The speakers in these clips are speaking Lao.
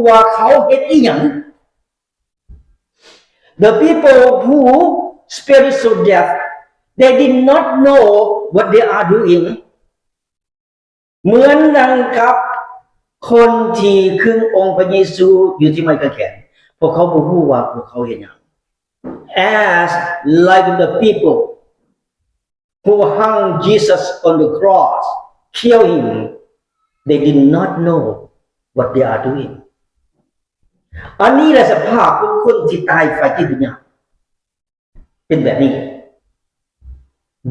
ວ່າເຂົາເຮັດອີ່ຫຍັງ. The people who spiritual death, they did not know what they are doing. ເໝືອນດັ່ງກັບຄົນທີ່ຄຶງອົງພະເຢຊູຢູ່ທີ່ໄມ້ກາງແຂນ, ພວກເຂົາບໍ່ຮູ້ວ່າພວກເຂົາເຮັດຫຍັງ. As like the people who hung Jesus on the cross, kill him, they did not know what they are doing. ອັນນີ້ແຫຼະສະພາບຂອງຄົນທີ່ຕາຍຝ່າຍຈິດວິນຍານ ເປັນແບບນີ້.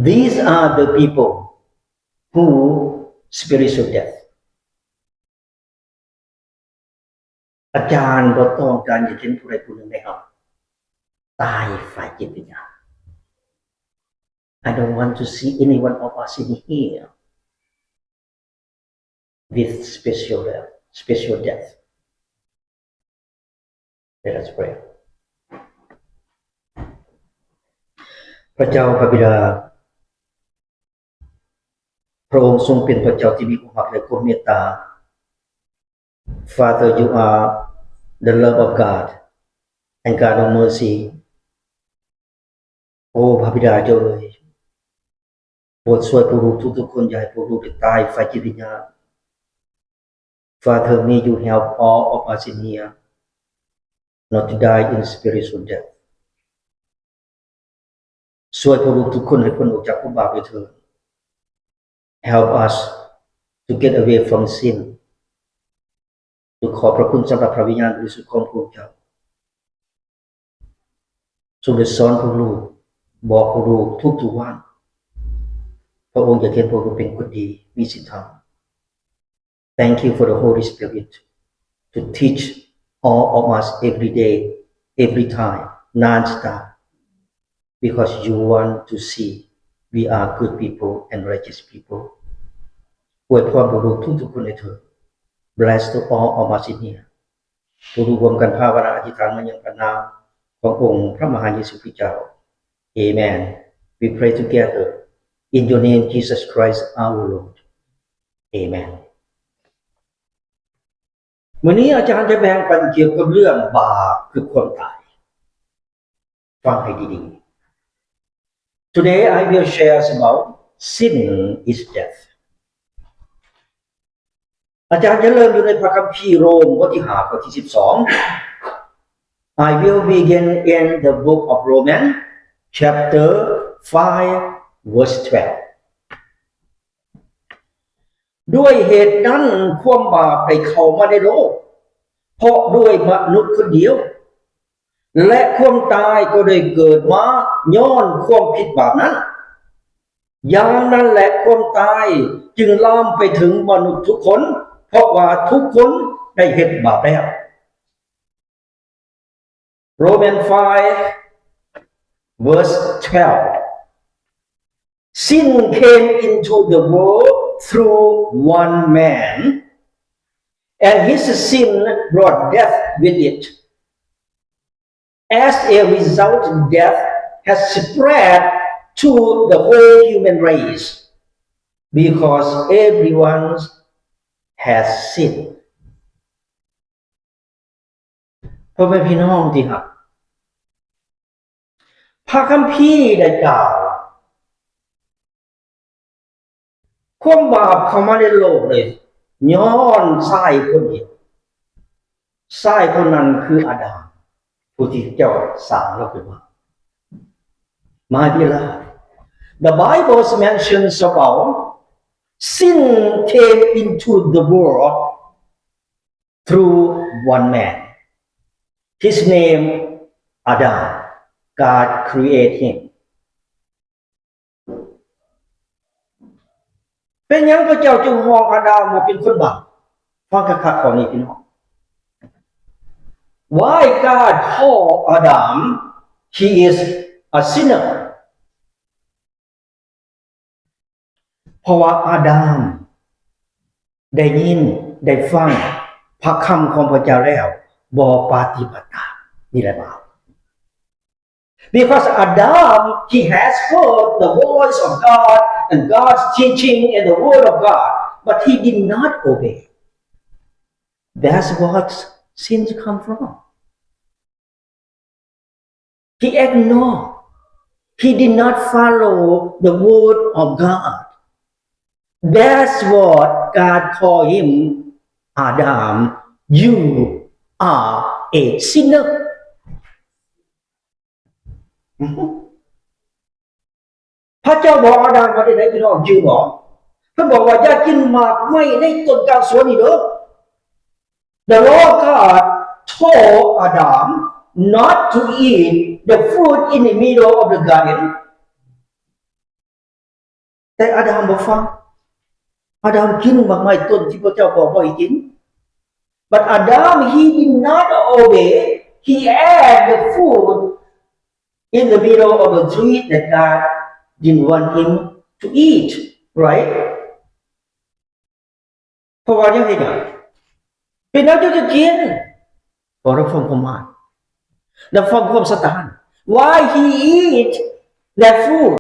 These are the people who spiritual death. ອາຈານບໍ່ຕ້ອງການຈະເຫັນຜູ້ໃດຜູ້ໜຶ່ງໃນເຮົາຕາຍຝ່າຍຈິດວິນຍານ. I don't want to see any one of us in here with special, special death. Let us pray. ພະເຈົ້າພະບິດາ, ພະອົງຊົງເປັນພະເຈົ້າທີ່ມີຄວາມຮັກ ແລະ ຄວາມເມດຕາ. Father, you are the love of God and God of mercy. ໂອ້ ພະບິດາເຈົ້າເອີຍ, ໂປດຊ່ວຍພວກລູກທຸກໆຄົນ, ຢ່າໃຫ້ພວກລູກໄດ້ຕາຍຝ່າຍຈິດວິນຍານ. Father, may you help all of us in here not to die in spiritual death. ຊ່ວຍພວກລູກທຸກຄົນໃຫ້ພົ້ນອອກຈາກຄວາມບາບດ້ວຍເທີ້ນ. Help us to get away from sin. ລູກຂໍພະຄຸນສຳລັບພະວິນຍານບໍລິສຸດຂອງພະເຈົ້າ. ຊົງໄດ້ສອນພວກລູກ, ບອກພວກລູກທຸກໆວັນ. ພະອົງຢາກເຫັນພວກລູກເປັນຄົນດີ, ມີສິນທຳ. Thank you for the Holy Spirit to teach all of us every day, every time, non-stop, because you want to see we are good people and righteous people. ອວຍພອນພວກລູກທຸກໆຄົນໃຫ້ເທີ້ນ. Bless to all of us in here. ພວກລູກຮ່ວມກັນພາວະນາອະທິຖານມາຍັງພະນາມຂອງອົງພະມະຫາເຢຊູຄຣິສເຈົ້າ. Amen. We pray together in your name, Jesus Christ our Lord. Amen. ມື້ນີ້ອາຈານຈະແບ່ງປັນກ່ຽວກັບເລື່ອງບາບຄືຄວາມຕາຍ. ຟັງໃຫ້ດີໆ. Today I will share about sin is death. ອາຈານຈະເລີ່ມຢູ່ໃນພະຄຳພີໂຣມ ບົດທີຫ້າ ຂໍ້ທີສິບສອງ. I will begin in the book of Romans, chapter five, verse twelve. ດ້ວຍເຫດນັ້ນ ຄວາມບາບໄດ້ເຂົ້າມາໃນໂລກ ເພາະດ້ວຍມະນຸດຄົນດຽວ ແລະ ຄວາມຕາຍກໍໄດ້ເກີດມາຍ້ອນຄວາມຜິດບາບນັ້ນ. ຢ່າງນັ້ນແຫຼະ ຄວາມຕາຍຈຶ່ງລາມໄປເຖິງມະນຸດທຸກຄົນ ເພາະວ່າທຸກຄົນໄດ້ເຮັດບາບແລ້ວ. Romans five, verse twelve. Sin came into the world through one man, and his sin brought death with it. As a result, death has spread to the whole human race, because everyone has sinned. ພໍ່ແມ່ພີ່ນ້ອງທີ່ຮັກ, ພະຄຳພີໄດ້ກ່າວວ່າ ຄວາມບາບເຂົ້າມາໃນໂລກເລີຍ ຍ້ອນຊາຍຄົນດຽວ. ຊາຍຄົນນັ້ນຄືອາດາມ ຜູ້ທີ່ເຈົ້າສ້າງລາວຂຶ້ນມາ. My beloved, the Bible mentions about sin came into the world through one man. His name Adam. God create him. ເປັນຫຍັງພະເຈົ້າຈຶ່ງຮ້ອງອາດາມວ່າເປັນຄົນບາບ? ຟັງຄັກໆ ຂໍ້ນີ້ພີ່ນ້ອງ. Why God call Adam he is a sinner? ເພາະວ່າອາດາມໄດ້ຍິນໄດ້ຟັງພະຄຳຂອງພະເຈົ້າແລ້ວ ບໍ່ປະຕິບັດຕາມ ນີ້ແຫຼະບາບ. Because Adam, he has heard the voice of God and God's teaching and the word of God, but he did not obey. That's what sins come from? He ignored. He did not follow the word of God. That's what God called him, Adam, you are a sinner. ພະເຈົ້າບອກອາດາມວ່າຈັ່ງໃດພີ່ນ້ອງ? ຈື່ບໍ່? ເພິ່ນບອກວ່າ ຢ່າກິນໝາກໄມ້ໃນຕົ້ນກາງສວນນີ້ເດີ້. The Lord God told Adam not to eat the fruit in the middle of the garden. ແຕ່ອາດາມບໍ່ຟັງ. ອາດາມກິນໝາກໄມ້ຕົ້ນທີ່ພະເຈົ້າບອກບໍ່ໃຫ້ກິນ. But Adam, he did not obey. He ate the fruit in the middle of the tree that God didn't want him to eat, right? ເພາະວ່າຍັງເຮັດຫຍັງ? ເປັນຫຍັງເຈົ້າຈຶ່ງກິນ? ເພາະເຮົາຟັງຄວາມໝາຍ ແລະ ຟັງຄວາມສະຕານ. Why he eat that fruit?